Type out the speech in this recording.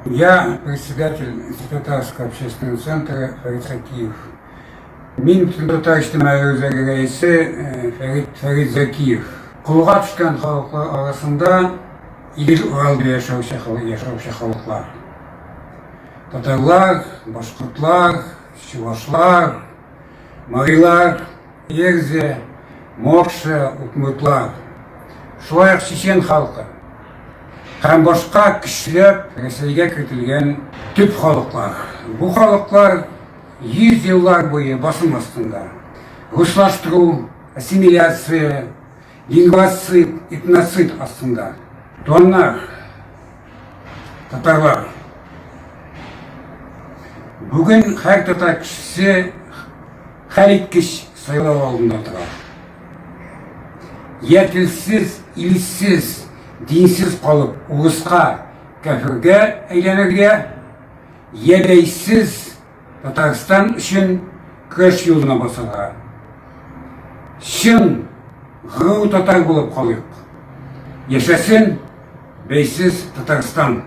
Я председатель Татарского общественного центра Фәрит Хакиев. Мин Татар иҗтимагый үзәге рәисе э, Фәрит Фәрит Закиев. Кулга төшкән халыклар арасында Идел-Уралда яшәүче яшәүче халыклар. Татарлар, башкортлар, чувашлар, марилар, эрзя, мокша, удмуртлар. Шулай ук чечен халкы һәм башка көчләп Рәсәйгә кертелгән төп халыклар. Бу халыклар 100 еллар буе басым астында. Руслаштыру, ассимиляция, лингвоцид, этноцид астында. Туганнар, татарлар. Бүген һәр татар кешесе хәлиткеч сайлау алдында тора. Я телсез, илсез, динсез калып, урыска, кәфергә әйләнергә, я бәйсез Татарстан өчен көрәш юлына басарга. Чын горур татар булып калыйк. Яшәсен бәйсез Татарстан!